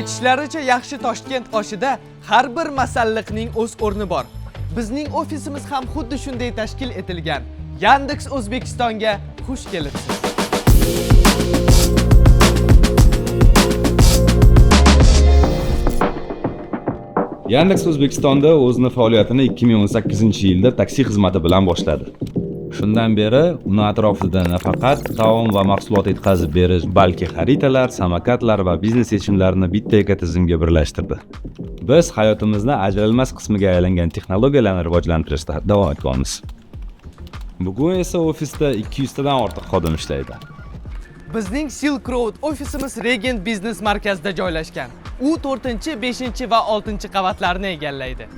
Aytishlaricha, yaxshi Toshkent oshida har bir masalliqning o'z o'rni bor. Bizning ofisimiz ham xuddi shunday tashkil etilgan. Yandex O'zbekistonga xush kelibsiz. Yandex O'zbekistonda o'zini faoliyatini 2018-yilda taksi xizmati bilan boshladi. Shundan beri uni atrofida nafaqat taom va mahsulot yetkazib berish, balki xaritalar, samokatlar va biznes yechimlarini bitta ekotizimga birlashtirdi. Biz hayotimizni ajralmas qismiga aylangan texnologiyalarni rivojlantirishda davom etyapmiz. Bugun esa ofisda 200 tadan ortiq xodim ishlaydi. Bizning Silk Road ofisimiz Regent biznes markazida joylashgan. U 4, 5 va 6 qavatlarni egallaydi.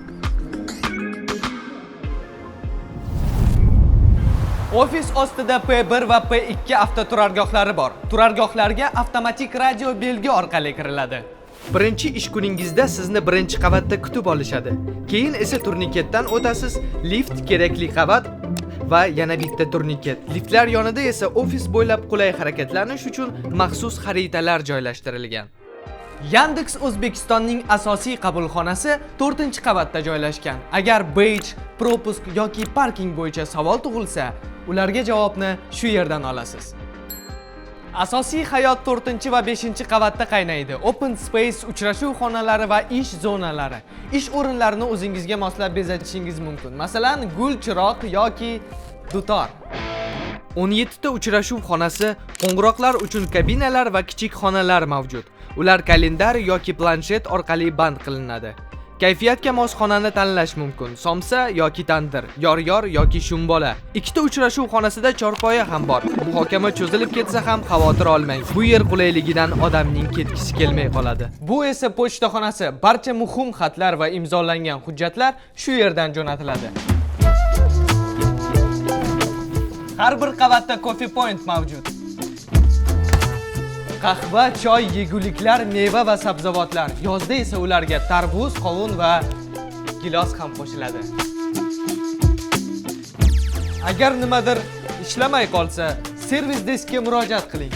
Ofis ostida P1 va P2 avtoturargohlari bor. Turargohlarga avtomatik radio belgi orqali kiriladi. Birinchi ish kuningizda sizni birinchi qavatda kutib olishadi. Keyin esa turniketdan o'tasiz, lift kerakli qavat va yana bitta turniket. Liftlar yonida esa ofis bo'ylab qulay harakatlanish uchun maxsus xaritalar joylashtirilgan. Yandex O'zbekistonning asosiy qabulxonasi 4-qavatda joylashgan. Agar beyj, пропуск yoki parking bo'yicha savol tug'ilsa, ularga javobni shu yerdan olasiz. Asosiy hayot 4 va 5 qavatda qaynaydi. Open space uchrashuv xonalari va ish zonalari. Ish o'rinlarini o'zingizga moslab bezatishingiz mumkin. Masalan, gul, chiroq yoki dutor. 17 ta uchrashuv xonasi, qo'ng'iroqlar uchun kabinalar va kichik xonalar mavjud. Ular kalendar yoki planshet orqali band qilinadi. Kayfiyatga mos xonani tanlash mumkin. Somsa yoki tandir, yor-yor yoki shumbola. Ikkita uchrashuv xonasida chorpoya ham bor. Muhokama cho'zilib ketsa ham xavotir olmang. Bu yer qulayligidan odamning ketgisi kelmay qoladi. Bu esa pochta xonasi. Barcha muhim xatlar va imzolangan hujjatlar shu yerdan jo'natiladi. Har bir qavatda coffee point mavjud. Qahva, choy, yeguliklar, meva va sabzavotlar. Yozda esa ularga tarvuz, qovun va gilos ham qo'shiladi. Agar nimadir ishlamay qolsa, servis deskga murojaat qiling.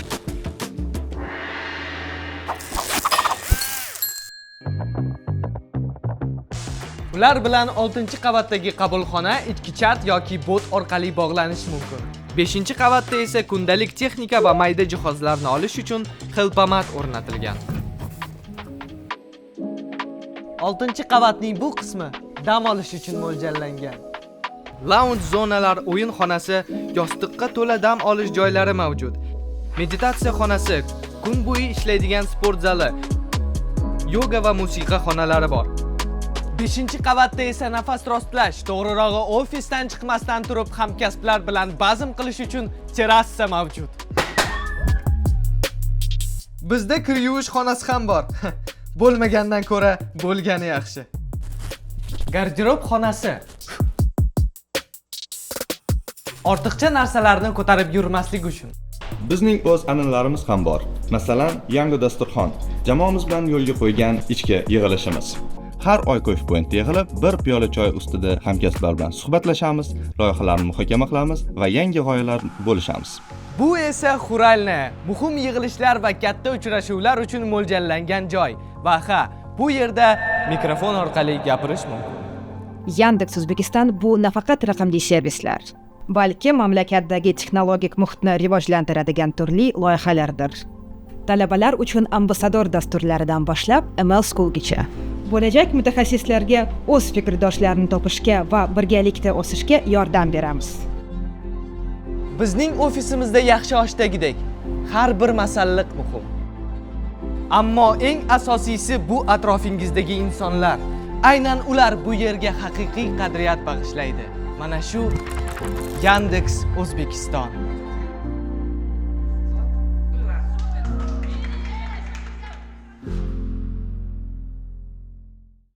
Ular bilan 6-qavatdagi qabulxona, ichki chat yoki bot orqali bog'lanish mumkin. 5 qavatda esa kundalik texnika va mayda jihozlarni olish uchun helpomat o'rnatilgan. 6 qavatning bu qismi dam olish uchun mo'ljallangan. Lounge zonalar, o'yin xonasi, yostiqqa to'la dam olish joylari mavjud. Meditatsiya xonasi, kun bo'yi ishlaydigan sport zali, yoga va musiqa xonalari bor. 5 qavatda esa nafas rostlash, to'g'rirog'i ofisdan chiqmasdan turib hamkasblar bilan bazm qilish uchun terrasa mavjud. Bizda kir yuvish xonasi ham bor. Bo'lmagandan ko'ra bo'lgani yaxshi. Garderob xonasi. Ortiqcha narsalarni ko'tarib yurmaslik uchun. Bizning o'z an'analarimiz ham bor. Masalan, yangi dasturxon. Jamoamiz bilan yo'lga qo'ygan ichki yig'ilishimiz. Har oy Coffee Pointda yig'ilib, bir piyola choy ustida hamkasblar bilan suhbatlashamiz, loyihalarni muhokama qilamiz va yangi g'oyalar bo'lishamiz. Bu esa Xuralna, muhim yig'ilishlar va katta uchrashuvlar uchun mo'ljallangan joy. Va ha, bu yerda mikrofon orqali gapirish mumkin. Yandex O'zbekiston bu nafaqat raqamli servislar, balki mamlakatdagi texnologik muhitni rivojlantiradigan turli loyihalardir. Talabalar uchun ambassador dasturlaridan boshlab ML Schoolgacha. Bo'lajak mutaxassislarga o'z fikrdoshlarini topishga va birgalikda o'sishga yordam beramiz. Bizning ofisimizda yaxshi oshdagidek har bir masalliq muhim. Ammo eng asosiysi bu atrofingizdagi insonlar. Aynan ular bu yerga haqiqiy qadriyat bag'ishlaydi. Mana shu Yandex O'zbekiston.